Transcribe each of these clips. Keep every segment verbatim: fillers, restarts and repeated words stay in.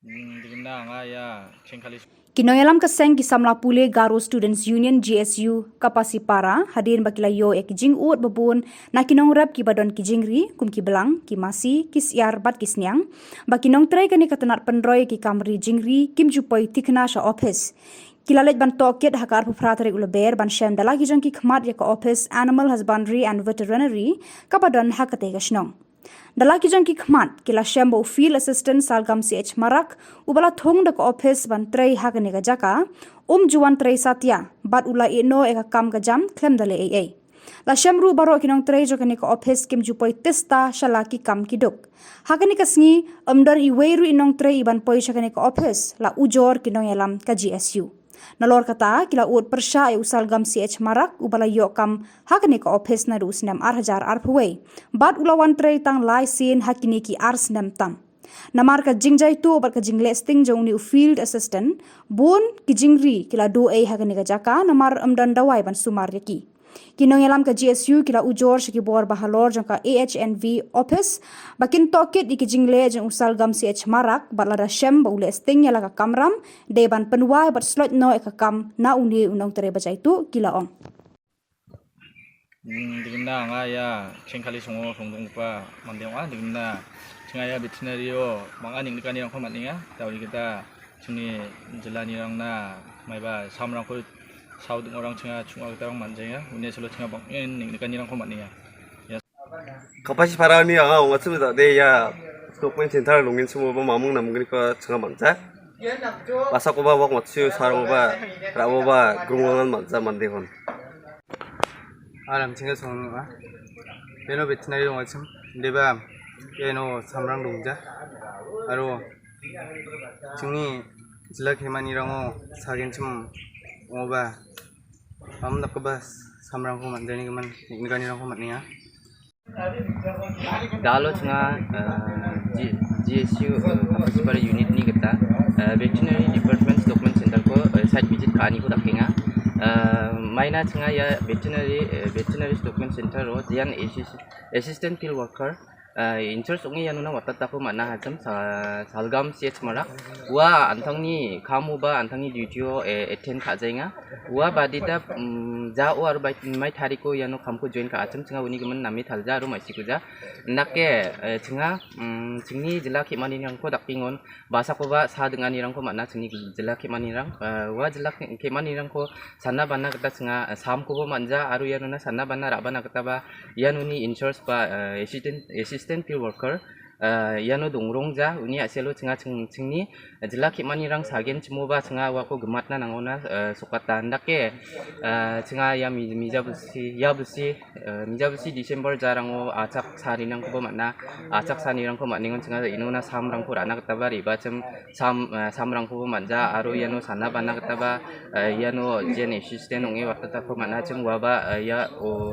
Hmm, dikna nga ïa, Chengkhali. Ki nongïalam ka seng ki samla pule Garo Students Union, G S U, Kapasipara, hadien ba ki la ïoh ïa ki jingud babun na ki nongrep kiba don ki jingri, kum ki blang, ki masi, ki syiar bad ki sniang, ba ki nongtrei kane ka tnat pynroi ki kam ri jingri kim ju poi thikna sha ophis. Ki la leit ban tohkit ha ka arphew phra tarik u Lber ban shem da la ki jong ki khmat ïa ka ophis Animal Husbandry and Veterinary kaba don ha katei ka shnong. Da la ki jong ki khmat, ki la shem ba u Field Assistant Salgam C H Marak, uba la thung da ka ophis ban trei ha kane ka jaka, um ju wan trei satia, bad u la ïehnoh ïa ka kam ka jam khlem da leh ei ei. La shem ruh baroh ki nongtrei jong kane ka ophis kim ju poi tista sha la ki kam ki duk. Ha kane ka sngi, ym don iwei ruh i nongtrei iban poi sha kane ka ophis, la ujor ki nongïalam ka G S U. Nalor kata, ki la ud pyrshah ïa u Salgam C H Marak, uba la ïoh kam ha kane ka ophis naduh u snem ar hajar arphew wei. Bad u la wan trei tang lai sien ha kine ki ar snem tam. Namar ka jingjaitu bad ka jingleh sting jong une u Field Assistant, bun ki jingri ki la duh ei ha kane ka jaka, namar ym don dawai ban sumar ïa ki. Ki nongïalam ka G S U ki la ujor sha ki bor ba halor jong ka A H N V office, ba kin tohkit ïa ki jingleh jong u Salgam C H Marak, bad lada shem ba u leh sting ïa la ka kamram, dei ban pynwai bad sloit noh ïa ka kam na une u nongtrei bajaitu, ki la ong. Hmm, dikna nga ïa, Chengkhali Songo, Songdong pa, Mandeng wa, dikna. Cheng ïa veterinary o, manga ning dikani rang khomat ninga, tauri kita, chini jela ni rang na, mai ba, samrang ko, saw ding orang chenga, chunga kita rang manja ya, une selo chenga bang, eh, ning dikani rang khomat ninga. Kapasipara ni anga ong atsu da de ïa, stockman center lungin sumo ba mamung nam gni ko chenga manja. Basa ko ba wak matsu sarong ba, rabo ba, grungongan manja mande hon. Alam chinga song ba. Ïano veterinary rong achim, deba, ïano samrang dungja. Aro, chingni jela khemani rango, sagen chim, ngo ba. Am nak ba samrang ko man, deni ko man, ningani rang ko man ninga. Dalo chenga, eh, G-, G S U, eh, Kapasipara unit ni kita, eh, veterinary department stockman center ko, eh, site visit kani ko dakinga. Eh, maina chenga ïa veterinary, eh, veterinary stockman center ro, jian assist-, assistant field worker, eh, in charge ongi ïano na watat tako mana hacham sa, Salgam C H Marak. Wa antang ni kamu ba antang ni duty o, eh, attend ka jainga. Wa ba dita, mm, ja o ar bai, mai tari ko ïano kam ko join ka acham chenga uni gemen nami thalja aro mai sikuja. Nake, eh, chenga, mm, chingni jela khemani rang ko dakingon. Basa ko ba sa dengani rang ko mana chingni jela khemani rang. Eh, wa jela khe-, khemani rang ko sana bana kita chenga, eh, sam ko bo manja aro ïano na sana bana ra bana kita ba ïano ni in charge ba, eh, assistant, assistant field worker. Eh, ïano dungrong ja, uni aselo chenga ching-, chingni, eh, jela khemani rang sagen chimo ba chenga wa ko gematna nangona, eh, sokata ndake, eh, chenga ïa mi-, mija busi, ïa busi, eh, mija busi December ja rango achak sari nang ko ba mana, achak sari nang ko maningon chenga ino na sam rang ko rana kata ba riba chem sam, eh, sam rang ko ba manja, aro ïano sana bana kata ba, eh, ïano jian assistant ongi wa kata ko mana chem wa ba, eh, ïa o,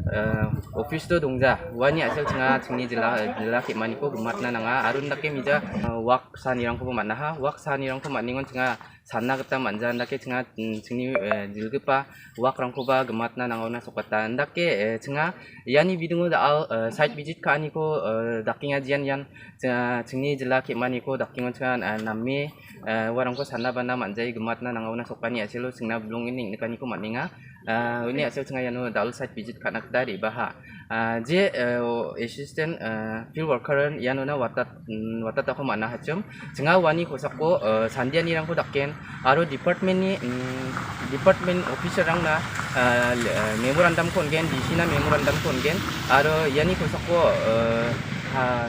eh, office to dungja, wani asel chenga chingni jela, jela khemani ko gematna nanga, arun dake mija, eh, wak sani rang ko mana ha, wak sani rang ko maningon chenga sana kata manja dake chenga, mm, chingni, eh, jilgepa wak rang ko ba gematna nanga una sokata dake, eh, chenga ïani bidungo da al, eh, site visit kani ko, eh, dakinga jian ïan, chenga chingni jela khemani ko dakingon chenga, eh, nami, eh, warang ko sana bana manjai gematna nanga una sokani aselo chingna blung ini nikani ko maninga. Ah, uni asel chenga ïano dal site visit kana kdari baha. Ah, je, eh, assistant, eh, field worker ïano na watat, mm, watat ako mana hachum. Chenga wani ko sako, eh, sandia ni rang ko daken. Aro department ni, mm, department officer rang na, eh, le-, eh, memorandum kon gen, D C na memorandum kon gen. Aro ïani ko sako, eh, ha,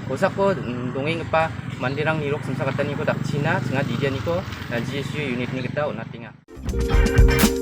ko sako, mm, dongeng pa mandirang ni rok semsa kata ni ko dak China, chenga didia ni ko, eh, G S U unit ni kita unatinga.